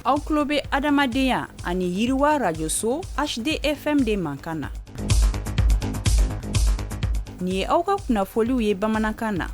Aw tulo bɛ adamadenya ani yiriwa rajoso HDFM de mankan na. Nin ye aw ka kunnafoliw ye bamanankan na.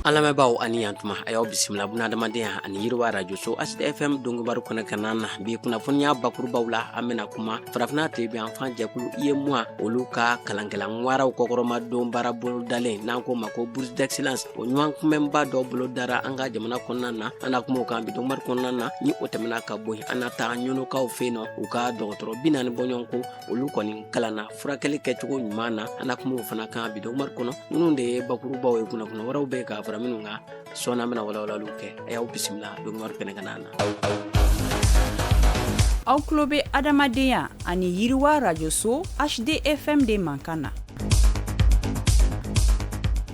An lamɛnbaaw ani yantuma, a y'aw bisimila bunadamadenya ani yiriwa rajoso HDFM donkibaru kɛnɛ kan na. Bi kunnafoniya bakurubaw la, an bɛna kuma farafinna tilebinyanfan jɛkulu UEMOA, olu ka kalankɛla ŋwaraw kɔkɔrɔma don baara bolodalen n'an ko ma ko bourse d'excellence, o ɲɔgɔn kunbɛnba dɔ bolodara an ka jamana kɔnɔna na. An na kuma o kan bi donkibaru kɔnɔna na. Ni o tɛmɛna ka bɔ yen, an na taa ɲɔnɔkaw fɛ yen nɔ, u ka dɔgɔtɔrɔ 40 bɔɲɔgɔnko, olu kɔni kalanna furakɛli kɛcogo ɲuman na. An na kuma o fana kan bi donkibaru kɔnɔ. Ninnu de ye bakurubaw ye, kunnafoni wɛrɛw bɛ ka fara minnu kan sɔɔni, an bɛna walawalaliw kɛ. A y'aw bisimila donkibaru kɛnɛ kan na. Aw tulo bɛ adamadenya ani yiriwa rajoso HDFM de mankan na.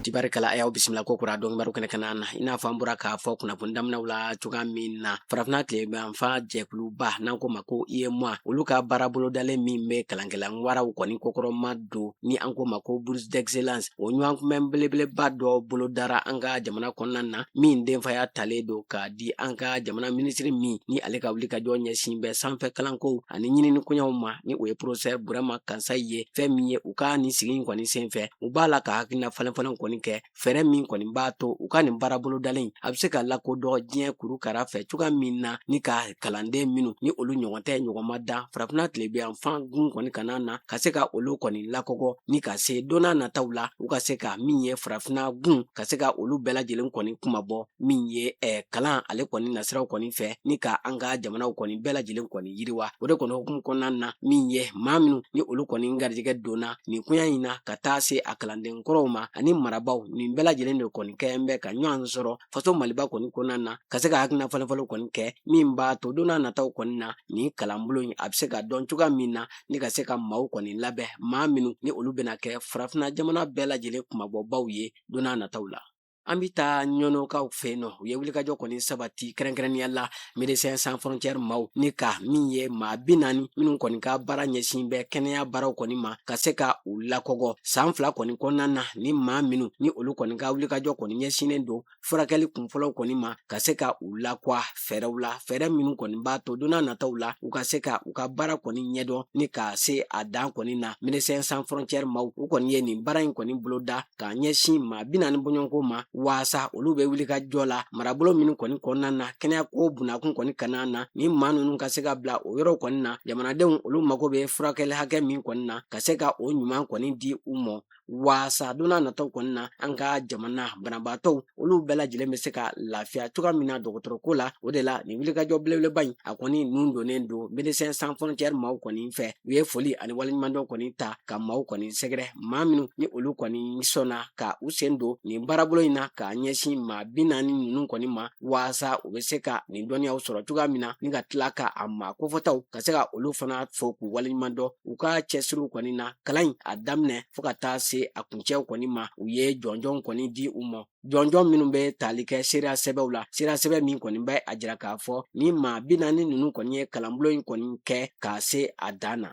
Tibarikala, a y'aw bisimila ko kura donkibaru kɛnɛ kan na. I n'a fɔ an bɔra k'a fɔ kunnafoni daminɛw la cogoya min na, farafinna tilebinyanfan jɛkuluba n'an ko ma ko UEMOA, olu ka baara bolodalen min bɛ kalankɛla ŋwaraw kɔni kɔkɔrɔma don ni an ko ma ko bourse d'excellence, o ɲɔgɔn kunbɛn belebeleba dɔ bolodara an ka jamana kɔnɔna na, min denfaya talen don k'a di an ka jamana minisiri min ni ale ka wulikajɔ ɲɛsin bɛ sanfɛ kalankow ani ɲinini koɲɛw ma, ni o ye professeur Burama Kansayi ye. Fɛn min ye u ka nin sigi in kɔni senfɛ, u b'a la ka hakilina falenfalen kɔni kɛ, fɛɛrɛ min kɔni b'a to u ka nin baara bolodalen a bɛ se ka lakodɔn diɲɛ kurukara fɛ cogoya min na, ni ka kalanden minnu ni olu ɲɔgɔn tɛ ɲɔgɔn ma dan farafinna tilebinyanfan gun kɔni kana na, ka se ka olu kɔni lakɔgɔ, ni ka se don n'a nataw la u ka se ka min ye farafinna gun ka se ka olu bɛɛ lajɛlen kɔni kunmabɔ min ye kalan ale kɔni nasiraw kɔni fɛ, ni ka an ka jamanaw kɔni bɛɛ lajɛlen kɔni yiriwa. O de kɔni hukumu kɔnɔna na, min ye maa minnu ni olu kɔni garijɛgɛ donna nin koɲa in na, ka taa se a kalanden kɔrɔw ma ani marabaaw, nin bɛɛ lajɛlen de kɔni kɛ bɛ ka ɲɔgɔn sɔrɔ faso maliba kɔni kɔnɔna na, ka se ka hakilina falenfalen kɔni kɛ min b'a to don n'a nataw kɔni na nin kalanbulon in a bɛ se ka dɔn cogoya min na, ni ka se ka maaw kɔni labɛn, maa minnu ni olu bɛna kɛ farafinna jamana bɛɛ lajɛlen kunmabɔbaw ye don n'a nataw la. An bɛ taa ɲɔnɔkaw fɛ yen nɔ, u ye wulikajɔ kɔni sabati kɛrɛnkɛrɛnnenya la Médecins Sans Frontières maaw, ni ka min ye maa 40 minnu kɔni ka baara ɲɛsin bɛ kɛnɛya baaraw kɔni ma, ka se ka u lakɔgɔ san 2 kɔni kɔnɔna na. Ni maa minnu ni olu kɔni ka wulikajɔ kɔni ɲɛsinnen don furakɛli kunfɔlɔw kɔni ma, ka se ka u lakwa fɛɛrɛw la, fɛɛrɛ minnu kɔni b'a to don n'a nataw la u ka se ka u ka baara kɔni ɲɛdɔn ni ka se a dan kɔni na. Médecins Sans Frontières maaw, u kɔni ye nin baara in kɔni boloda k'a ɲɛsin maa 40 bɔɲɔgɔnko ma, waasa olu bɛ wuli ka jɔ la marabolo minnu kɔni kɔnɔna na, kɛnɛya ko bunakun kɔni kana na, ni maa ninnu ka se ka bila o yɔrɔw kɔni na, jamanadenw olu mago bɛ furakɛli hakɛ min kɔni na, ka se ka o ɲuman kɔni di u ma, waasa don n'a nataw kɔni na an ka jamana banabaatɔw olu bɛɛ lajɛlen bɛ se ka lafiya cogoya min na dɔgɔtɔrɔko la. O de la nin wulikajɔ belebeleba in a kɔni nun donnen don Médecins Sans Frontières maaw kɔni fɛ. U ye foli ani waleɲumandɔn kɔni ta ka maaw kɔni sɛgɛrɛ, maa minnu ni olu kɔni sɔnna ka u sen don nin baarabolo in na k'a ɲɛsin maa 40 ninnu kɔni ma, waasa u bɛ se ka nin dɔnniyaw sɔrɔ cogoya min na, ni ka tila ka a maa kofɔtaw ka se ka olu fana fo k'u waleɲuman dɔn u ka cɛsiriw kɔni na, kalan in a daminɛ fo ka taa se a kuncɛw kɔni ma. U ye jɔnjɔn kɔni di u ma, jɔnjɔn minnu bɛ tali kɛ seereya sɛbɛw la, seereya sɛbɛn min kɔni bɛ a jira k'a fɔ ni maa 40 ninnu kɔni ye kalanbulon in kɔni kɛ k'a se a dan na.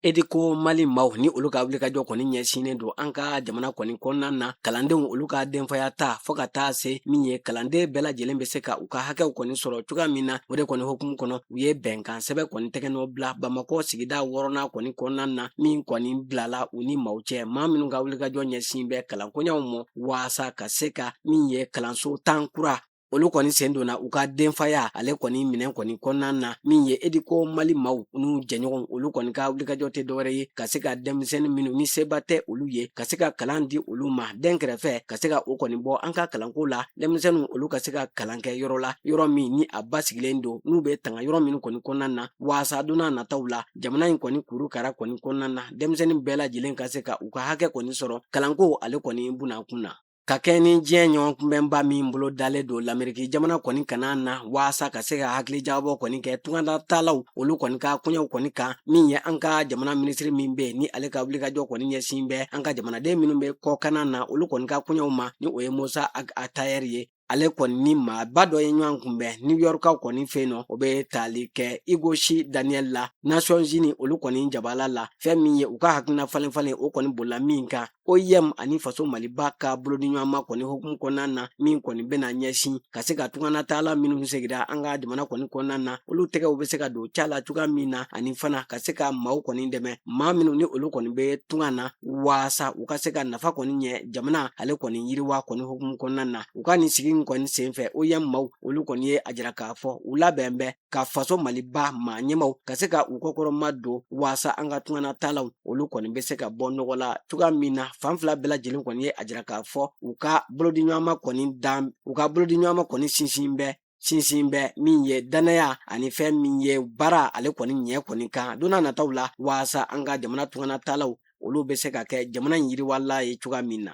Educo Mali maaw ni olu ka wulikajɔ kɔni ɲɛsinnen don an ka jamana kɔni kɔnɔna na kalandenw olu ka denfaya ta fo ka taa se min ye kalanden bɛɛ lajɛlen bɛ se ka u ka hakɛw kɔni sɔrɔ cogoya min na, o de kɔni hukumu kɔnɔ, u ye bɛnkan sɛbɛn kɔni tɛgɛnɔ bila Bamakɔ sigida wɔɔrɔnan kɔni kɔnɔna na, min kɔni bilala u ni maaw cɛ, maa minnu ka wulikajɔ ɲɛsin bɛ kalankoɲaw ma, waasa ka se ka min ye kalanso 10 kura olu kɔni sen donna u ka denfaya ale kɔni minɛn kɔni kɔnɔna na. Min ye Educo Mali maaw n'u jɛɲɔgɔnw, olu kɔni ka wulikajɔ tɛ dɔwɛrɛ ye ka se ka denmisɛnnin minnu ni seba tɛ olu ye, ka se ka kalan di olu ma den kɛrɛfɛ, ka se ka o kɔni bɔ an ka kalanko la, denmisɛnninw olu ka se ka kalan kɛ yɔrɔ la, yɔrɔ min ni a basigilen don, n'u bɛ tanga yɔrɔ minnu kɔni kɔnɔna na, waasa don n'a nataw la jamana in kɔni kurukara kɔni kɔnɔna na denmisɛnnin bɛɛ lajɛlen ka se ka u ka hakɛ kɔni sɔrɔ kalanko ale kɔni bunakun na. Ka kɛ ni diɲɛ ɲɔgɔn kunbɛnba min bolo dalen don Lameriki jamana kɔni kana na, waasa ka se ka hakili jagabɔ kɔni kɛ tungalatalaw olu kɔni ka koɲɛw kɔni kan, min ye an ka jamana minisiri min bɛ ni ale ka wulikajɔ kɔni ɲɛsin bɛ an ka jamanaden minnu bɛ kɔkanna na, olu kɔni ka koɲɛw ma, ni o ye Mossa Ag Attaher ye. Ale kɔni ni maaba dɔ ye ɲɔgɔn kunbɛn New Yorkaw kɔni fɛ yen nɔ, o bɛ tali kɛ Igoshi Daniel la, Nations Unies olu kɔni jabala la. Fɛn min ye u ka hakilina falen falen, o kɔni bolila min kan, OIM ani faso Maliba ka bolodiɲɔgɔnma kɔni hukumu kɔnɔna na, min kɔni bɛna ɲɛsin ka se ka tunganataala minnu segira an ka jamana kɔni kɔnɔna na, olu tɛgɛw bɛ se ka don ca la cogoya min na, ani fana ka se ka maaw kɔni dɛmɛ, maa minnu ni olu kɔni bɛ tunga na, waasa u ka se ka nafa kɔni ɲɛ jamana ale kɔni yiriwa kɔni hukumu kɔnɔna na. U ka nin sigi in kɔni senfɛ, OIM maaw olu kɔni ye a jira k'a fɔ u labɛn bɛ ka faso Maliba maa ɲɛmaw ka se ka u kɔkɔrɔma don, waasa an ka tunganataalaw olu kɔni bɛ se ka bɔ nɔgɔ la cogoya min na. Fan fila bɛɛ lajɛlen kɔni ye a jira k'a fɔ u ka bolodiɲɔgɔnma kɔni dan u ka bolodiɲɔgɔnma kɔni sinsin bɛ min ye dannaya ani fɛn min ye baara ale kɔni ɲɛ kɔni kan don n'a nataw la, waasa an ka jamana tunganataalaw olu bɛ se ka kɛ jamana in yiriwala ye cogoya min na.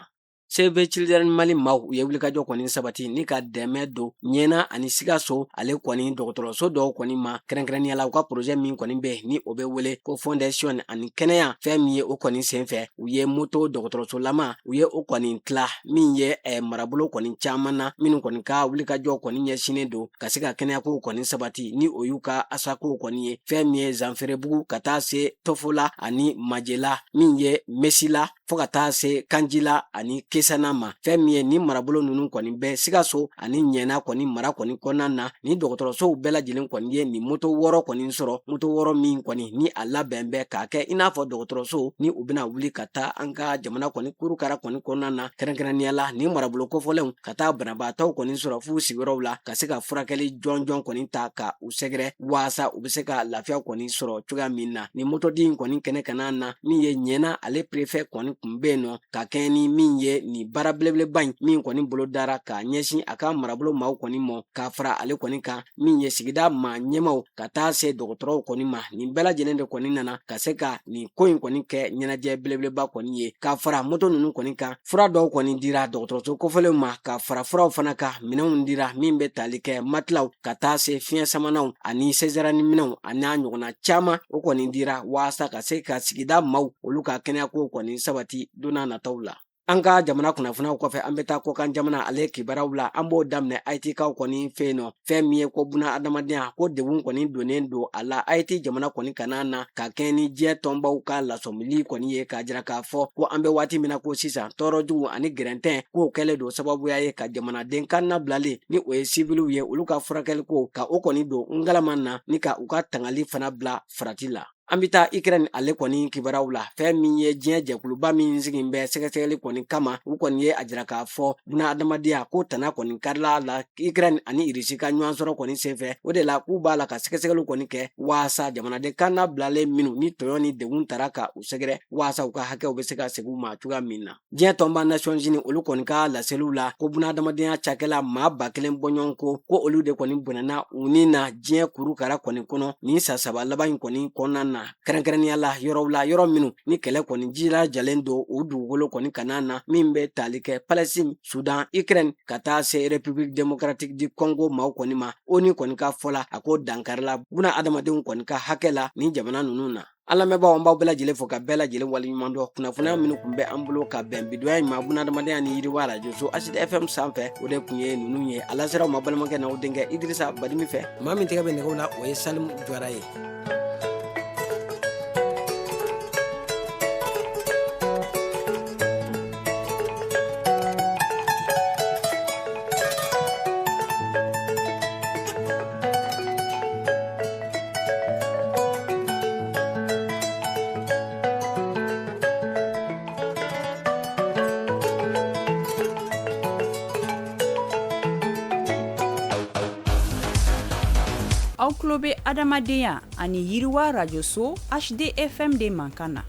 Save the Children Mali maaw u ye wulikajɔ kɔni sabati ni ka dɛmɛ don Ɲɛna ani Sikaso ale kɔni dɔgɔtɔrɔso dɔw kɔni ma, kɛrɛnkɛrɛnnenya la u ka projet min kɔni bɛ ni o bɛ wele ko fondation ani kɛnɛya. Fɛn min ye o kɔni senfɛ, u ye moto dɔgɔtɔrɔsolama u ye o kɔni tila min ye marabolo kɔni caman na, minnu kɔni ka wulikajɔ kɔni ɲɛsinnen don ka se ka kɛnɛyakow kɔni sabati, ni o y'u ka asakow kɔni ye. Fɛn min ye Zanferebugu ka taa se Tofola ani Majela, min ye Mesila fo ka taa se Kanjila ani Kesana ma. Fɛn min ye nin marabolo ninnu kɔni bɛ Sikaso ani Ɲɛna kɔni mara kɔni kɔnɔna na, ni dɔgɔtɔrɔsow bɛɛ lajɛlen kɔni ye nin moto 6 kɔni sɔrɔ, moto 6 min kɔni ni a labɛn bɛ k'a kɛ i n'a fɔ dɔgɔtɔrɔso, ni u bɛna wuli ka taa an ka jamana kɔni kurukara kɔni kɔnɔna na, kɛrɛnkɛrɛnnenya la nin marabolo kofɔlenw, ka taa banabaatɔw kɔni sɔrɔ f'u sigiyɔrɔw la, ka se ka furakɛli jɔnjɔn kɔni ta ka u sɛgɛrɛ, waasa u bɛ se ka lafiya kɔni sɔrɔ cogoya min na. Nin motodi in kɔni kɛnɛ kana na, min ye Ɲɛna ale préfet kɔni tun bɛ yen nɔ ka kɛɲɛ ni min ye nin baara belebeleba in min kɔni bolodara ka ɲɛsin a ka marabolo maaw kɔni mɔ, ka fara ale kɔni kan min ye sigida maa ɲɛmaw ka taa se dɔgɔtɔrɔw kɔni ma. Nin bɛɛ lajɛlen de kɔni nana ka se ka nin ko in kɔni kɛ ɲɛnajɛ belebeleba kɔni ye. Ka fara moto ninnu kɔni kan, fura dɔw kɔni dira dɔgɔtɔrɔso kofɔlenw ma, ka fara furaw fana kan, minɛnw dira min bɛ tali kɛ matilaw ka taa se fiɲɛ samanaw ani sɛzɛrɛni minɛnw ani n'a ɲɔgɔnna caman, o kɔni dira waasa ka se ka sigida maaw olu ka kɛnɛyako kɔni sabati don n'a nataw la. An ka jamana kunnafoniyaw kɔfɛ, an bɛ taa kɔkan jamana ale kibaruyaw la. An b'o daminɛ Haïtikaw kɔni fɛ yen nɔ. Fɛn min ye ko buna adamadenya ko degun kɔni donnen don a la Haïti jamana kɔni kana na, ka kɛɲɛ ni diɲɛ tɔnbaw ka lasɔmili kɔni ye, k'a jira k'a fɔ ko an bɛ waati min na ko sisan, tɔɔrɔ jugu ani gɛrɛntɛn k'o kɛlen don sababuya ye ka jamanaden kan nabilalen, ni o ye siviliw ye, olu ka furakɛli ko ka o kɔni don ngalama na, ni ka u ka tangali fana bila farati la. An bɛ taa Ukraine ale kɔni kibaruyaw la. Fɛn min ye diɲɛ jɛkuluba min sigi bɛ sɛgɛsɛgɛli kɔni kama, u kɔni ye a jira k'a fɔ buna adamadenya ko tana kɔni karila la Ukraine ani Irisi ka ɲɔgɔn sɔrɔ kɔni senfɛ. O de la k'u b'a la ka sɛgɛsɛgɛliw kɔni kɛ waasa jamanaden kan nabilalen minnu ni tɔɲɔ ni degun tara ka u sɛgɛrɛ, waasa u ka hakɛw bɛ se ka segin u ma cogoya min na. Diɲɛ tɔnba Nations Unies olu kɔni ka laseliw la, ko buna adamadenya cakɛla maa 1000 bɔɲɔgɔn ko olu de kɔni bɔnɛna u ni na diɲɛ kurukara kɔni kɔnɔ nin san 3 laban in kɔni kɔnɔna na, kɛrɛnkɛrɛnnenya la yɔrɔw la, yɔrɔ minnu ni kɛlɛ kɔni jilajalen don u dugukolo kɔni kana na, min bɛ tali kɛ Palestine, Sudan, Ukraine ka taa se République démocratique du Congo maaw kɔni ma. ONU kɔni ka fɔ la, a ko dankarila buna adamadenw kɔni ka hakɛ la nin jamana ninnu na. An lamɛnbaaw, an b'aw bɛɛ lajɛlen fo ka bɛɛ lajɛlen waleɲuman dɔn. Kunnafoniya minnu tun bɛ an bolo ka bɛn bidonya in ma buna adamadenya ni yiriwa arajoso Asidi FM sanfɛ, o de tun ye ninnu ye. A lasera aw ma balimakɛ n'aw denkɛ Idirisa Badimi fɛ. Maa min tɛgɛ bɛ nɛgɛw la, o ye Salimu Jawara ye. Aw tulo bɛ adamadenya ani yiriwa arajoso HDFM de mankan na.